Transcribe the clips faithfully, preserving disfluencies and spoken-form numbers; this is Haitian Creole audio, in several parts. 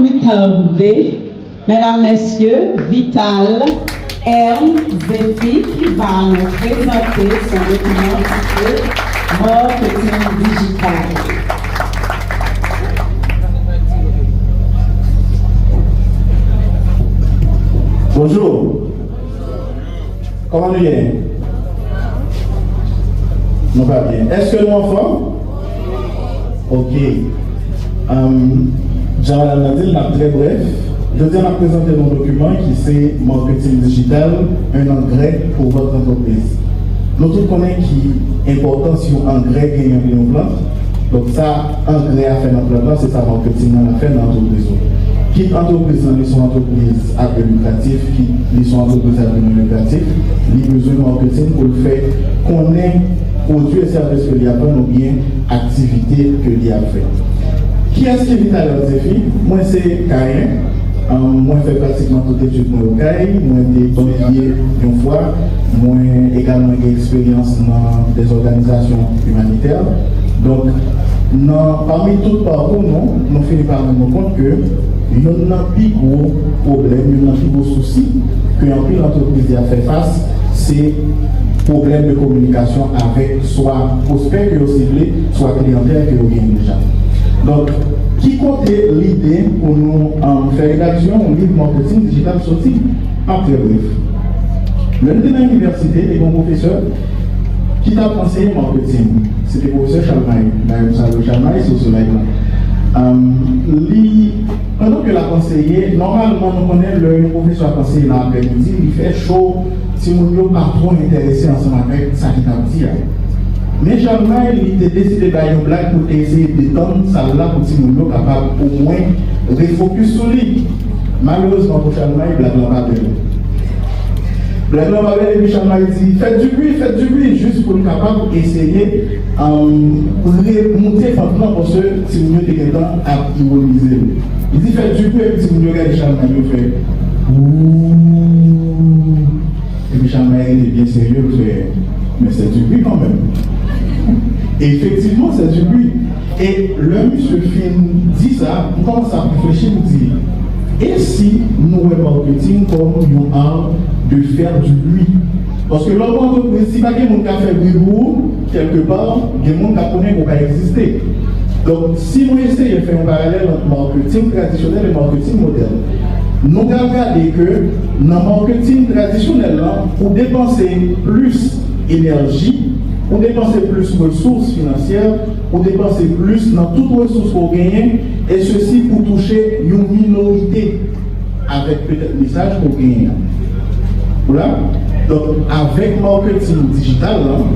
Wi, tande. Medam, mesye, Vital Ernzefi ki va nou prezante son dokiman ki se Marketing Digital. Bonjou. Kòman nou ye? Nou pa byen. Èske nou anfòm? Ok. Jan madanm nan di l, n ap trè brèf. Jodi a, n ap prezante nou yon dokiman ki se Marketing Digital, un engrais pour votre entreprise. Nou tout konnen ki enpòtans yon angrè genyen pou yon plant. Donk, sa angrè a fè nan plant lan, se sa marketing lan ap fè nan antrepriz ou. Kit antrepriz lan li se yon antrepriz a bi likratif, kit li se yon antrepriz a bi non likratif, li bezwen marketing pou l fè konnen pwodui e sèvis ke li ap vann oubyen aktivite ke li ap fè. Kiyès ki Vital Ernzefi? Mwen se Kayen. Ahn, mwen fè pratikman tout etid mwen Okay. Mwen te banlye yon fwa. Mwen egalman gen eksperyans nan dèzòganizasyon imanitè. Donk, nan, pami tout pakou nou, nou fini pa rann nou kont ke youn nan pi gwo pwoblèm, youn nan pi gwo sousi ke anpil antrepriz ap fè fas, se pwoblèm de kominikasyon avèk swa pwospè ke yo sible, swa kliyantèl ke yo genyen deja. Donk, ki kote lide pou nou, um, fè redaksyon yon liv marketing digital soti? M ap trè brèf. Lè n te nan inivèsite, te gen yon pwofesè ki t ap anseye marketing. Se te pwofesè Chalmay. Dayè, m salye Chalmay, si w sou live la. Um, li, pandan ke l ap anseye, nòmalman, nou konnen lè yon pwofesè ap anseye nan aprèmidi, li fè cho, timoun yo pa twò enterese ansanm avèk sa ki t ap di a. Men Chalmay, li te deside bay yon blag pou l te eseye detann sal la pou timoun yo kapab omwen refokis sou li. Malerezman pou Chalmay, blag lan pa bèl. Blag lan pa bèl, epi Chalmay di, "Faites du bruit, faites du bruit," jis pou l kapab eseye, um, remoute pant lan, paske timoun yo te gentan ap ironize l. Li di, "Faites du bruit," epi timoun yo gade Chalmay, yo fè, "Ooh." Epi Chalmay rete byen serye, l fè, "Mais c'est du bruit quand même." E efektivman, c'est du bruit. E lè misye fin di sa, m kòmanse ap reflechi, m di, e si nou wè marketing kòm yon art de faire du bruit? Paske lè w gen antrepriz, si pa gen moun k ap fè bri pou ou, kèlkepa, gen moun k ap konnen ke w pa egziste. Donk, si nou eseye fè yon paralèl ant marketing tradisyonèl e marketing modèn, nou pral gade ke nan marketing tradisyonèl lan, ou depanse plis enèji, ou depanse plis resous finansyè, ou depanse plis nan tout resous ke w genyen, e sesi pou touche yon minorite avèk petèt mesaj ke w genyen an. Ou la? Donk, avèk marketing digital lan,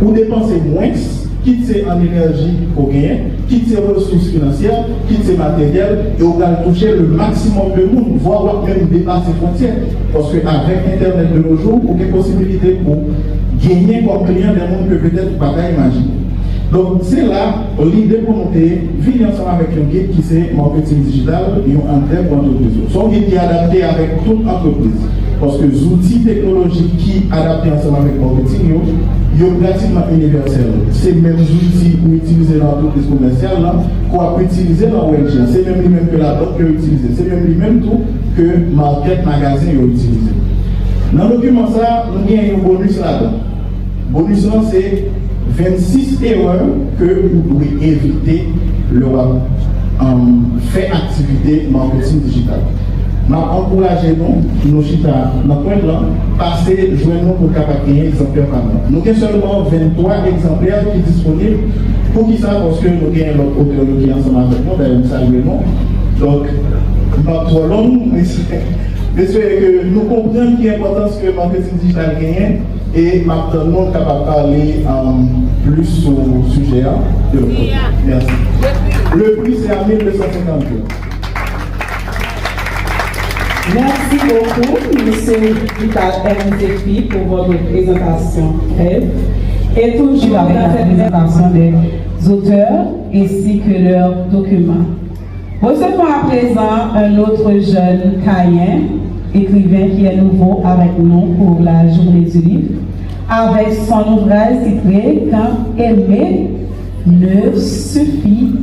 ou depanse mwens, kit se an enèji ke w genyen, kit se resous finansyè, kit se materyèl, e w pral touche le maximum de moun, vwa w ap menm depase fwontyè. Paske avèk entènèt de nos jours, ou gen posibilite pou genyen kòm kliyan de moun ke petèt ou pa ta imajine. Donk, se la lide pou nou te vini ansanm avèk yon gid ki se Marketing Digital, yon antrè pou antrepriz yo. Se yon gid ki adapte avèk tout antrepriz. Paske zouti teknolojik ki adapte ansanm avèk marketing yo, yo pratikman inivèsèl. Se menm zouti ou itilize nan antrepriz komèsyal lan, ke w ap itilize nan O N G an. Se menm li menm ke labank yo itilize. Se menm li menm tou ke makèt, magazen yo itilize. Nan dokiman sa, nou gen yon bonis ladan. Bonis lan se vennsis erè ke ou dwe evite lè w ap, um, fè aktivite marketing digital. M ap ankouraje nou, nou chita nan pwent lan, pase jwenn nou pou n kapab genyen egzanplè pa nou. Nou gen sèlman venntwa egzanplè ki disponib. Poukisa? Paske nou gen lòt otè yo ki ansanm avèk nou, dayè m salye nou. Donk, m p ap twò long, men m espere ke nou konprann ki enpòtans ke marketing digital genyen. E m ap tann nou kapab pale, um, plis sou sijè a de lòt kote. Mèsi. Le prix, c'est à mille deux cent cinquante euros. Merci beaucoup, Monsieur Vital Ernzefi, pour votre présentation brève. Et toujours dans cette présentation des auteurs ainsi que leurs documents. Recevons à présent un autre jeune Kayen, écrivain qui est nouveau avec nous pour la journée du livre, avec son ouvrage titré Quand aimer ne suffit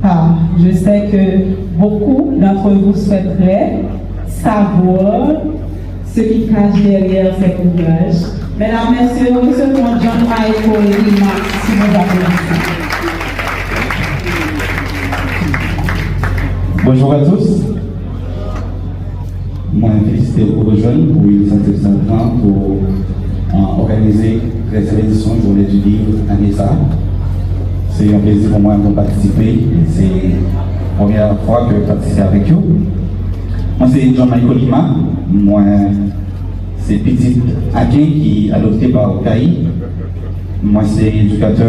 pas. Je sais que beaucoup d'entre vous souhaiteraient savoir ce qui cache derrière cet ouvrage. Mesdames, Messieurs, recevons John Michael Lima sous nos applaudissements. Bonjour à tous. Mwen felisite Oregon pou inisyativ sa l pran pou, euh, òganize trèzyèm edisyon Jounen di Liv ane sa a. Se yon plezi pou mwen pou m patisipe. Se premyè fwa ke m patisipe avèk yo. Mwen se John Michael Lima. Mwen se pitit Aken ki adopte pa Okay. Mwen se edikatè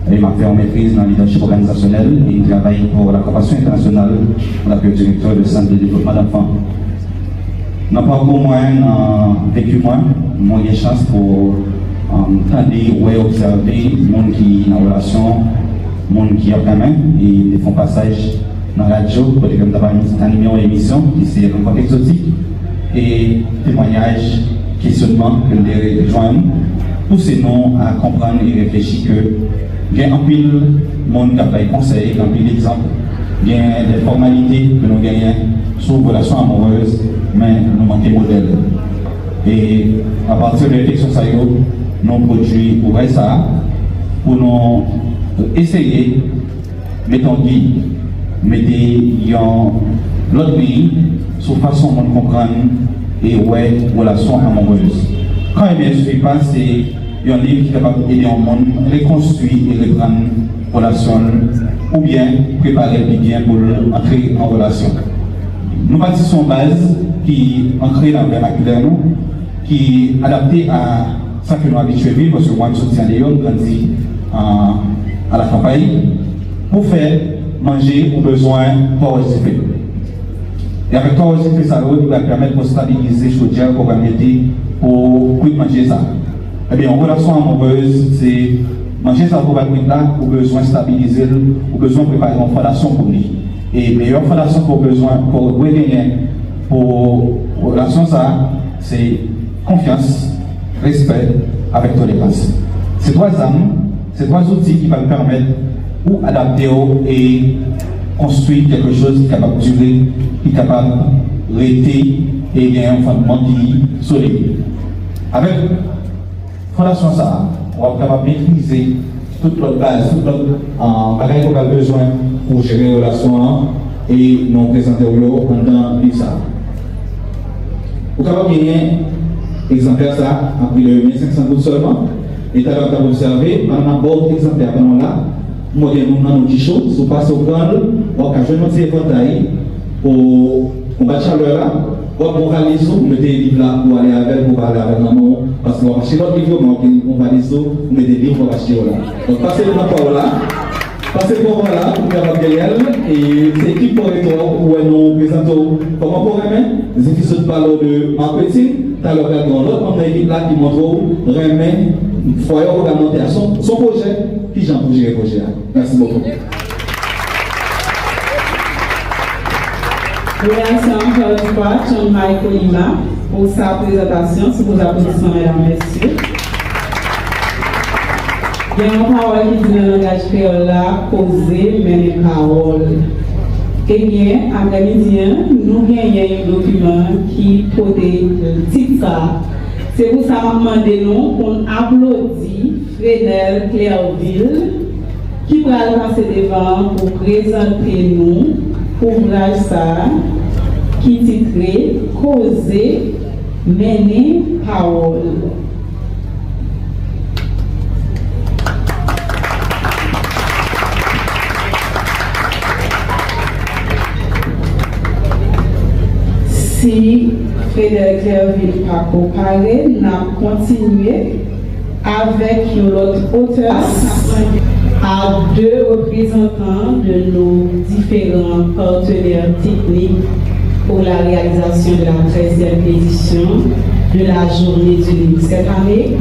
e m ap fè yon metriz nan lidèchip òganizasyonèl e m travay pou la Compassion Internationale antanke direktè de sant de devlopman danfan. Nan pakou mwen, nan veki mwen, mwen gen chans pou, um, tande, wè, obsève moun ki nan relasyon, moun ki ap renmen, e m te fè yon pasaj nan radyo, kote ke m t ap anime yon emisyon ki se Rankont Egzotik, e temwayaj, kesyonman ke m te jwenn, pouse nou a konprann e reflechi ke gen anpil moun k ap bay konsèy, gen anpil egzanp, gen de fòmalite ke nou genyen sou relasyon amourèz, men nou manke modèl. E apati de refleksyon sa yo, nou pwodui ouvèj sa a pou nou eseye mete yon gid, mete yon lòt liy sou fason moun konprann e wè relasyon amourèz. Quand aimer ne suffit pas, se yon liv ki kapab ede yon moun rekonstwi e reprann relasyon l, oubyen prepare l pi byen pou l antre an relasyon. Nou pati sou yon baz ki ankre nan vèmakilè nou, ki adapte a sa ke nou abitye viv, paske mwen, m soti andeyò, m grandi, euh, alakanpay. Pou fè manje, ou bezwen twa wòch dife. E avèk twa wòch dife sa yo, li pral pèmèt pou stabilize chodyè ke w pral mete pou kwit manje sa. Ebyen, yon relasyon amourèz, se manje sa ke w pral kwit la, ou bezwen stabilize l, ou bezwen prepare yon fondasyon pou li. E meyè fondasyon ke w bezwen, ke w dwe genyen pou relasyon sa, se konfyans, respè, avèk tolerans. Se twa zam, se twa zouti ki pral pèmèt ou adapte w e konstwi kèlke choz ki kapab dire, ki kapab rete e gen yon fondman ki solid. Avèk fondasyon sa a, w ap kapab metrize tout lòt baz, tout lòt, ah, bagay ke w pral bezwen pou jere relasyon an, e nou prezante w yo anndan liv sa a. Ou kapab genyen egzanplè sa a a pri de mil senk san goud sèlman, e talè w ap obsève, pandan m ap ba w egzanplè a pandan w la, m wè gen moun nan nou ki cho, si w pase w pran l, w ap ka jwenn yon ti evantay pou konbat chalè la, w ap pran valiz ou, ou mete liv la pou ale avè l, pou w ale avè l nan men w, paske w ap achte lòt liv yo, men w ap gen yon valiz ou, ou mete liv w ap achte yo la. Donk, pase l nan pa w la, pase l pou w la, pou w kapab genyen l, e se ekip Pòreto a ou wè nou prezante w kòman pou w renmen, Zifi sot pale w de maketing, talè w pral gen yon lòt manm nan ekip la ki montre w renmen fwaye w pral monte a. Se yon, se yon pwojè, kijan pou jere pwojè a. Mèsi bokou. Remercie encore une fois John Michael Lima pour sa présentation sous vos applaudissements, mesdames, messieurs. Gen yon pawòl ki di nan langaj kreyòl la, koze mennen pawòl. Ebyen, aprèmidi an, nou genyen yon dokiman ki pote tit sa. Se pou sa m ap mande nou pou n aplodi Frenel Clervil, ki pral pase devan pou prezante nou ouvraj sa a ki titre Koze, mennen pawòl. Si Fredel Clervil pako pare, n ap kontinye avèk yon lòt otè, a de reprezantan de nos différents partenaires techniques pour la réalisation de la treizième édition de la Journée du Livre cette année.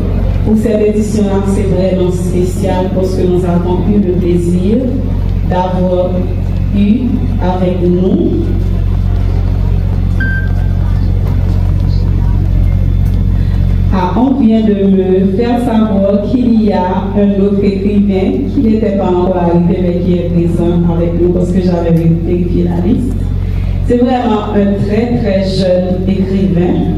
Pour cette édition-là, c'est vraiment spécial parce que nous avons eu le plaisir d'avoir eu avec nous Ah, on vient de me faire savoir qu'il y a un autre écrivain qui n'était pas encore arrivé, mais qui est présent avec nous parce que j'avais vérifié la liste. C'est vraiment un très, très jeune écrivain.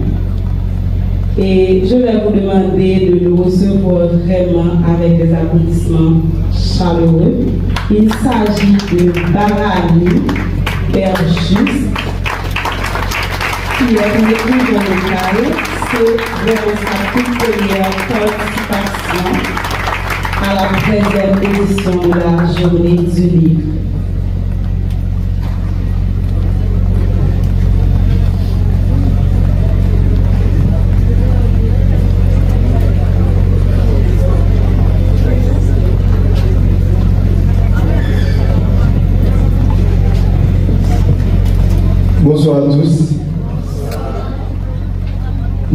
Et je vais vous demander de le recevoir vraiment avec des applaudissements chaleureux. Il s'agit de Barani Berjuste, qui est un écrivain local. C'est vraiment sa toute première participation à la treizième édition de la Journée du Livre. Bonsoir à tous.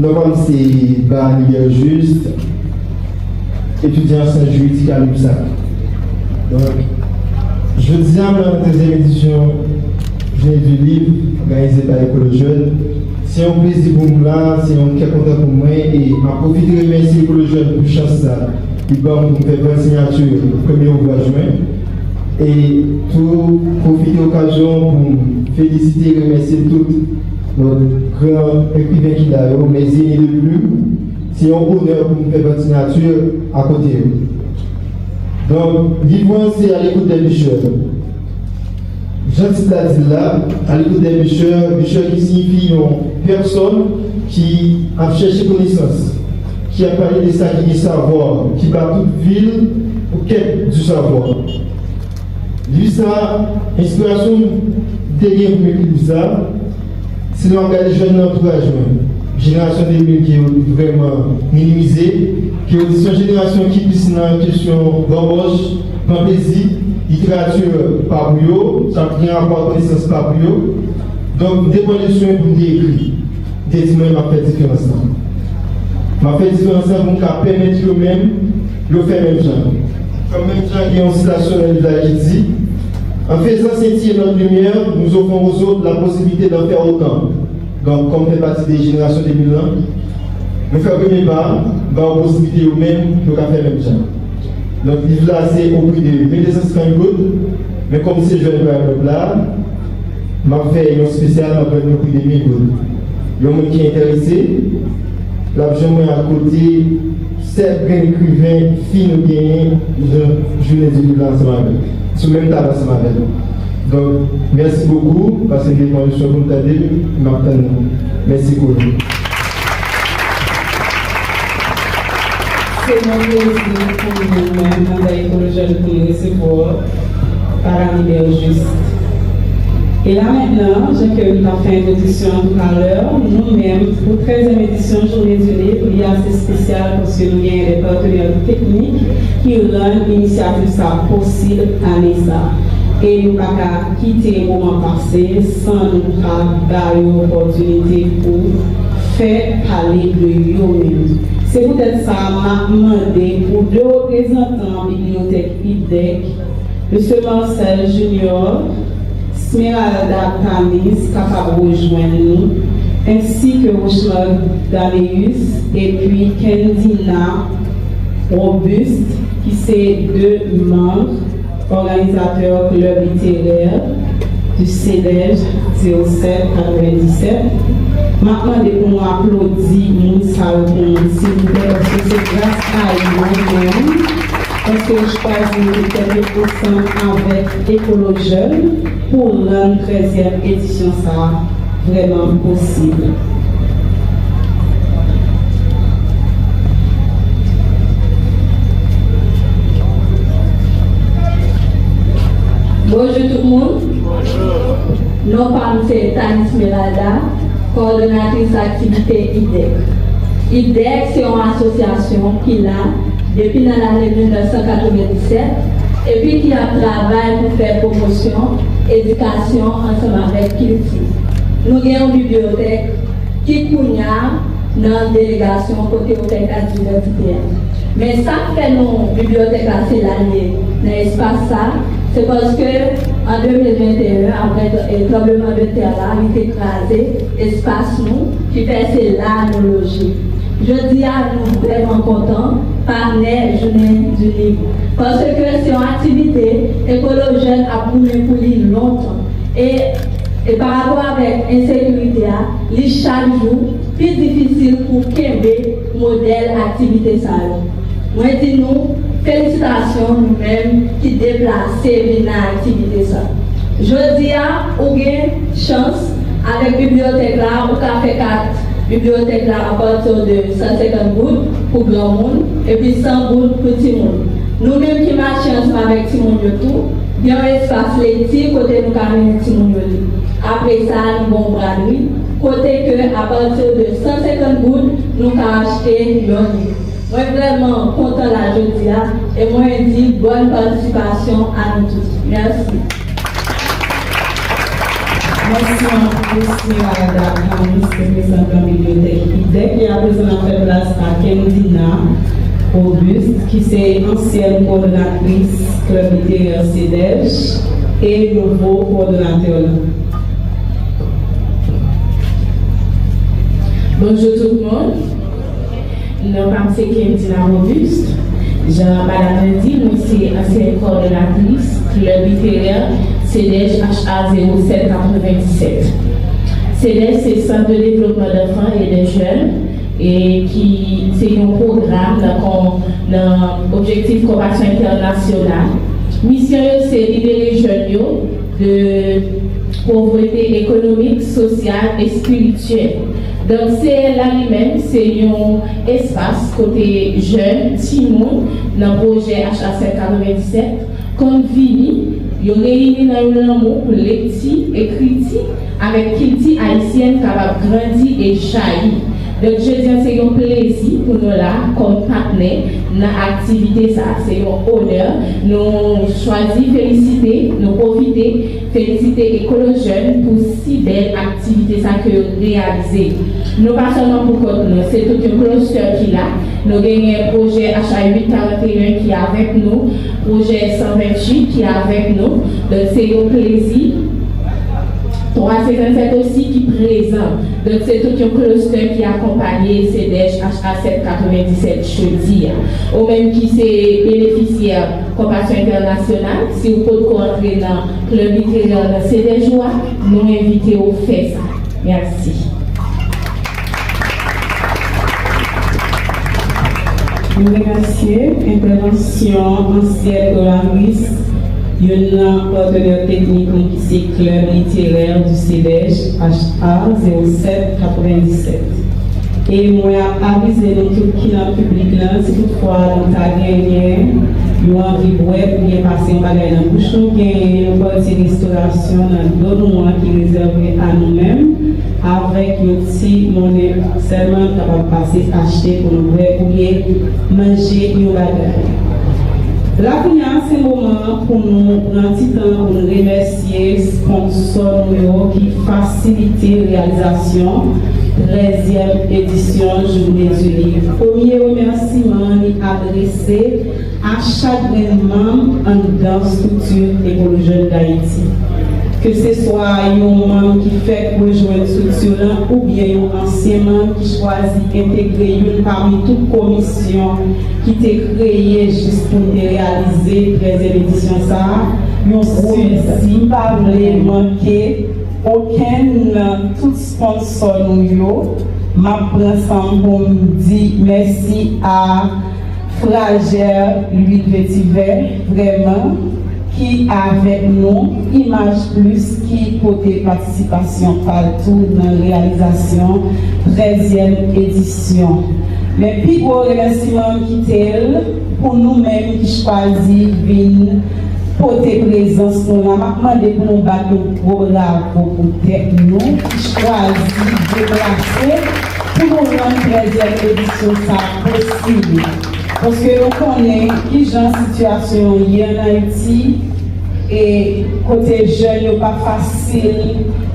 Non pa m se Barani Berjuste, etidyan an syans jiridik a l'UBSAC. Donk, jodi a, nan treizième édition Journée du Livre, òganize pa Ecolojeune, se yon plezi pou m la, se yon kè kontan pou mwen, e m ap pwofite remèsye Ecolojeune pou chans sa li ban m pou m fè vant siyati premye ouvraj mwen, e tou pwofite okazyon pou m felisite e remèsye tout lòt gran ekriven ki la yo, mes aînés de plume, se yon onè pou m fè vant siyati akote yo. Donk, liv mwen se À l'écoute des bûcheurs. Jan tit la di l la, À l'écoute des bûcheurs, bûcheur ki siyifi yon pèsòn ki ap chèche konesans, ki ap pale de sa ki gen savwa, ki bat tout vi l au quête du savoir. Liv sa, enspirasyon m te gen pou m ekri liv sa, se lè m ap gade jèn nan antouraj mwen, jenerasyon de mil ke yo vrèman minimize, ke yo di se yon jenerasyon ki plis nan kesyon banbòch, pran plezi, literati pa pou yo, sa k gen rapò ak konesans pa pou yo. Donk, m te pran leson pou m te ekri. M te di mwen, m ap fè diferans lan. M ap fè diferans lan pou m ka pèmèt yo menm, yo fè menm jan. Kòm menm jan gen yon sitasyon nan liv la ki di, En faisant scintiller notre lumière, nous offrons aux autres la possibilité d'en faire autant. Donk, kòm m fè pati de jenerasyon de mil lan, nou fè premye pa, ba yo posiblite yo menm, yo ka fè menm jan. Donk, liv la se o pri de mil de san senkant goud, men kòm se jèn Pride Month la, m ap fè yon espesyal, m ap vann li o pri de mil goud. Yon moun ki enterese, l ap jwenn mwen akote sèt grenn ekriven fi nou genyen nan jounen di liv la ansanm avè l, sou menm tab ansanm avè l. Donk, mèsi bokou, paske m te pran leson pou m tande l, m ap tann nou. Mèsi Kolo. Se yon plezi pou nou menm, nan Ecolojeune, pou nou resevwa Barani Berjuste. E la mentnan, jan ke m t ap fè entwodiksyon an toutalè, nou menm, pou treizième édition Journée du Livre, li ase espesyal paske nou genyen de patenè teknik ki rann inisyativ sa posib ane sa. E nou pa ka kite moman pase san nou pa ba yo opòtinite pou fè pale de yo menm. Se poutèt sa, m ap mande pou de reprezantan bibliyotèk IDEC, Mesye Marcel Junior, Smeralda Tanis kapab rejwenn nou, ensi ke Rochemar Daneus epi Kendina Robuste, ki se de manm òganizatè Club Littéraire du CEDEJ zewo sèt katrevendisèt. M ap mande pou nou aplodi moun sa yo pou mwen, silvouplè, paske se gras a yo menm, paske yo chwazi mete tèt yo ansanm avèk Ecolojeune pou rann treizième édition sa a vrèman posib. Bonjou tout moun. Non pa m se Tanis Smeralda, kowòdonatris aktivite IDEC. IDEC se yon asosyasyon ki la depi nan lane mil nèf san katrevendisèt epi ki ap travay pou fè pwomosyon edikasyon ansanm avèk kilti. Nou gen yon bibliyotèk ki kounye a nan delegasyon kote yo fè kat idantite a. Men sa k fè nou bibliyotèk la se la l ye nan espas sa, se paske an de mil venteyen, apre, e, tranblemanntè la, li te kraze espas nou, ki fè se la nou loje. Jodi a, nou vrèman kontan, patnè Jounen du Livre, paske se yon aktivite Ekolo Jèn ap goumen pou li lontan. E, e pa rapò avèk ensekirite a, li chak jou pi difisil pou kenbe modèl aktivite sa yo. Mwen di nou felisitasyon, nou menm ki deplase vin nan aktivite sa. Jodi a, ou gen chans, avèk bibliyotèk la, ou ka fè kat bibliyotèk la apati de san senkant goud pou granmoun, epi san goud pou timoun. Nou menm ki mache ansanm avèk timoun yo tou, gen yon espas lekti kote nou ka mennen timoun yo li. Apre sa, nou gen yon bradri, kote ke apati de san senkant goud, nou ka achte yon liv. Mwen vrèman kontan la jodi a, e mwen di bòn patisipasyon a nou tout. Mèsi. Mèsi anpil, Smeralda Harris, reprezantan bibliyotèk IDEC. E aprezan, n ap fè plas a Kendina Auguste, ki se ansyèn kowòdonatris Klèb Literè CEDEJ e nouvo kowòdonatè la. Bonjou tout moun. Non pa m se Kendina Auguste. Jan madanm nan di, mwen se ansyèn kowòdonatris Klèb Literè CEDEJ H A zewo sèt katrevenndisèt. CEDEJ se Sant de Devlopman Danfan e de Jèn, e ki se yon pwogram nan kon-, nan objektif konpasyon entènasyonal. Misyon yo se libere jèn yo de povrete ekonomik, sosyal, espirityèl. Donk, C L la li menm, se yon espas kote jèn, timoun, nan pwojè H A sèt katrevenndisèt, konn vini, yo reyini nan yon lanmou pou lekti, ekriti, avèk kilti ayisyèn kapab grandi e jayi. Donk, jodi a, se yon plezi pou nou la kòm patnè nan aktivite sa. Se yon onè. Nou chwazi felisite, nou pwofite felisite Ekolo Jèn pou si bèl aktivite sa ke yo reyalize. Nou pa sèlman pou kont nou, se tout yon cluster ki la. Nou genyen pwojè H A uit karanteyen ki avèk nou, pwojè san venntuit ki avèk nou. Donk, se yon plezi. Twa senkannsèt osi ki prezan. Donk, se tout yon cluster ki akonpanye CEDEJ H A sèt katrevenndisèt jodi a. Ou menm ki se benefisyè Konpasyon Entènasyonal, si w potko antre nan klèb literè nan CEDEJ ou a, nou envite w fè sa. Mèsi. Nou remèsye entèvansyon ansyèn oratris, youn nan patnè teknik nou ki se Club Littéraire du CEDEJ H A zewo sèt katrevenndisèt. E mwen ap avize nou tout ki nan piblik lan, si toutfwa nou ta genyen yon anvi bwè oubyen pase yon bagay nan bouch nou, genyen yon pati restorasyon nan do nou an ki rezève a nou menm, avèk yon ti monnen sèlman, nou kapab pase achte pou nou bwè oubyen manje yon bagay. La kounye a, se moman pou nou pran ti tan pou nou remèsye sponsò nou yo ki fasilite reyalizasyon trèzyèm edisyon Journée du Livre. Premye remèsiman li adrese a chak grenn manm anndan estrikti Ekolo Jèn Dayiti. Keseswa yon manm ki fèk rejwenn estrikti lan oubyen yon ansyen manm ki chwazi entegre youn pami tout komisyon ki te kreye jis pou n te reyalize trèzyèm edisyon sa a, yon remèsiman. M pa vle manke okenn nan tout sponsò nou yo. M ap pran san m pou m di mèsi a Frajè Lwil Vetivè, vrèman, ki avèk nou, Image Plus ki pote patisipasyon pa l tou nan reyalizasyon trèzyèm edisyon. Men pi gwo remèsiman m kite l pou nou menm ki chwazi vin pote prezans nou la. M ap mande pou nou bat yon gwo bravo pou tèt nou ki chwazi deplase pou nou rann trèzyèm edisyon sa a posib. Paske nou konnen kijan sitiyasyon an ye ann Ayiti, E kote jèn yo pa fasil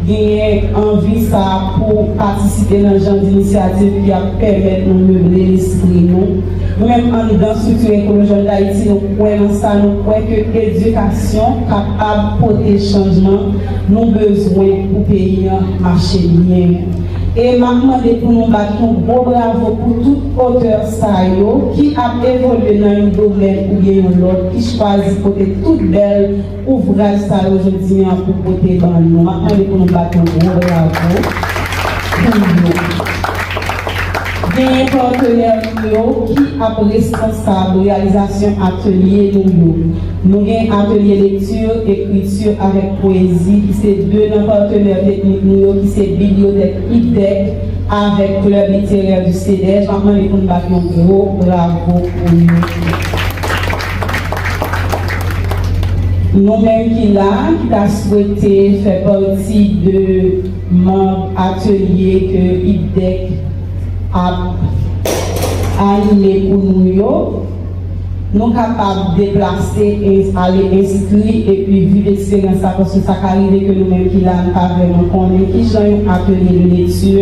genyen anvi sa a pou patisipe nan jan d inisyativ ki ap pèmèt nou meble lespri nou. Nou menm anndan estrikti Ekolo Jèn Dayiti, nou kwè nan sa, nou kwè ke edikasyon kapab pote chanjman nou bezwen pou peyi an mache byen. E m ap mande pou nou bat yon gwo bravo pou tout otè sa yo ki ap evolye nan yon domèn oubyen yon lòt, ki chwazi pote tout bèl ouvraj sa yo jodi an pou pote ban nou. M ap mande pou nou bat yon gwo bravo pou yo. Genyen patnè nou yo ki ap responsab reyalizasyon atelye nou yo. Nou gen atelye lekti, ekriti avèk pwezi, ki se de nan patnè teknik nou yo, ki se bibliyotèk IPDEC avèk klèb literè di CEDEJ. M ap mande pou n bat yon gwo bravo pou yo. Nou menm ki la, ki ta swete fè pati de manm atelye ke IPDEC ap anime pou nou yo, nou kapab deplase e ale enskri epi viv eksperyans la, paske sa ka rive ke nou menm ki la, nou pa vrèman konnen kijan yon atelye de lekti,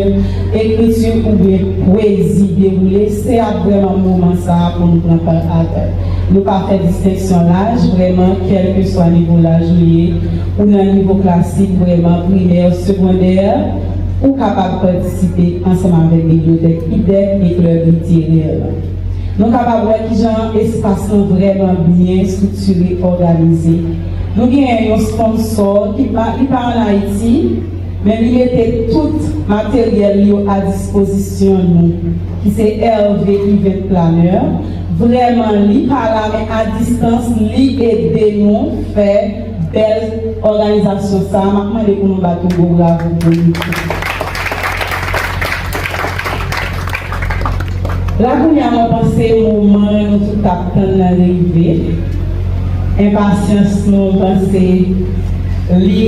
ekriti oubyen pwezi dewoule. Se ap vrèman moman sa a pou nou pran pa atè. Nou pa fè distenksyon laj, vrèman, kèlkeswa nivo laj ou ye, ou nan nivo klasik, vrèman, primè, segondè, ou kapab patisipe ansanm avèk bibliyotèk IPDEC e klèb literè. Nou kapab wè kijan espas lan vrèman byen estriktire, òganize. Nou genyen yon sponsò ki pa, li pa ann Ayiti, men li mete tout materyèl li yo a dispozisyon nou, ki se Hervé Event Planner. Vrèman, li pa la, men a distans, li ede nou fè bèl òganizasyon sa a. M ap mande pou nou bat yon gwo bravo pou li tou. La kounye a, mwen panse moman nou tout ap tann nan rive. Enpasyans nou, mwen panse li